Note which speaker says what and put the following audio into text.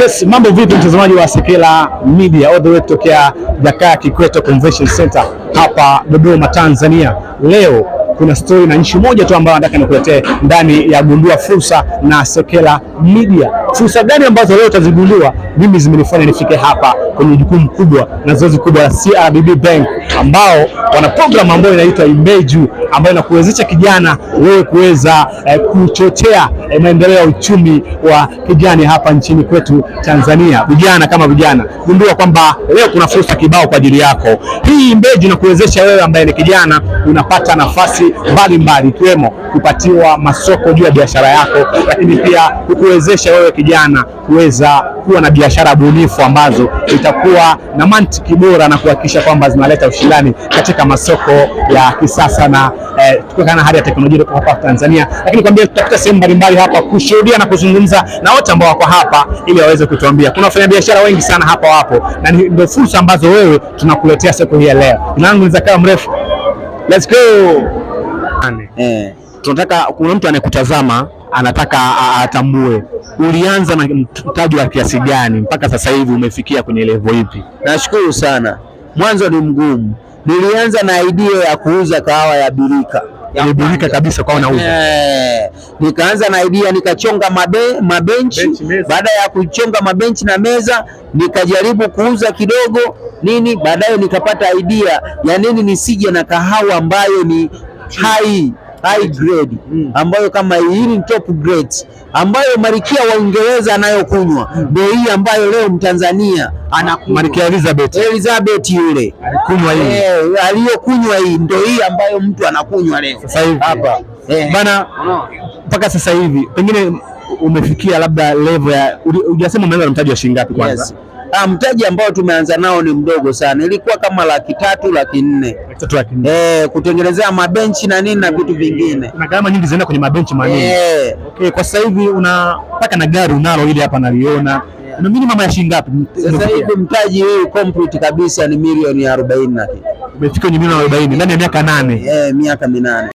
Speaker 1: Yes, mambo vipi mtazamaji wa Sekela Media all the way kutokea Jakaya Kikwete Convention Center hapa Dodoma, Tanzania. Leo kuna story na nchi moja tu ambayo nataka nikuletee ndani ya Gundua Fursa na Sekela Media. Fursa gani ambazo leo utazigundua? Mimi zimenifanya nifike hapa kwenye jukumu kubwa na zoezi kubwa la CRDB Bank ambao wana program ambayo inaitwa Imbeju ambayo inakuwezesha kijana wewe kuweza kuchochea maendeleo ya uchumi wa kijani hapa nchini kwetu Tanzania. Vijana kama vijana, gundua kwamba leo kuna fursa kibao kwa ajili yako. Hii Imbeju inakuwezesha wewe ambaye ni kijana unapata nafasi mbalimbali ikiwemo kupatiwa masoko juu ya biashara yako, lakini pia kukuwezesha wewe kijana kuweza kuwa na biashara bunifu ambazo itakuwa na mantiki bora na kuhakikisha kwamba zinaleta ushindani katika masoko ya kisasa na kutokana na hali ya teknolojia iliyopo hapa Tanzania. Lakini kwambia tutapita sehemu mbalimbali hapa kushuhudia na kuzungumza na wote ambao wako hapa ili waweze kutuambia. Kuna wafanyabiashara wengi sana hapa wapo, na ndio fursa ambazo wewe tunakuletea siku hii ya leo. Jina langu ni Zakayo Mrefu. Let's go. Tunataka, kuna mtu anayekutazama anataka atambue ulianza na mtaji wa kiasi gani mpaka sasa hivi umefikia kwenye level ipi?
Speaker 2: Nashukuru sana. Mwanzo ni mgumu. Nilianza na idea ya kuuza kahawa ya birika.
Speaker 1: Ya birika kabisa kwa unauza.
Speaker 2: Nikaanza na idea nikachonga mabenchi. Baada ya kuchonga mabenchi na meza nikajaribu kuuza kidogo nini, baadaye nikapata idea ya nini nisije na kahawa ambayo ni high grade ambayo kama hii ni top grade ambayo malkia wa Uingereza anayokunywa ndio hii ambayo leo Mtanzania anakunywa.
Speaker 1: Malkia Elizabeth.
Speaker 2: Elizabeth yule
Speaker 1: kunywa hii.
Speaker 2: Aliyokunywa hii ndio hii ambayo mtu anakunywa leo
Speaker 1: sasa hivi
Speaker 2: hapa.
Speaker 1: Bana, mpaka sasa hivi pengine umefikia labda level ya, hujasema umeanza na mtaji wa shilingi ngapi kwanza?
Speaker 2: Yes. Mtaji ambao tumeanza nao ni mdogo sana, ilikuwa kama 300,000 400,000.
Speaker 1: 300,000 400,000.
Speaker 2: Kutengenezea mabenchi na nini na vitu vingine.
Speaker 1: Kuna gharama nyingi zinaenda kwenye mabenchi manini. Okay, kwa sasa hivi una mpaka na gari unalo ile hapa naliona. Una minimum ya shilingi ngapi?
Speaker 2: Sasa hivi mtaji huu complete kabisa ni milioni 40 na kitu.
Speaker 1: Umefika kwenye milioni 40 ndani ya miaka 8.
Speaker 2: Miaka 8.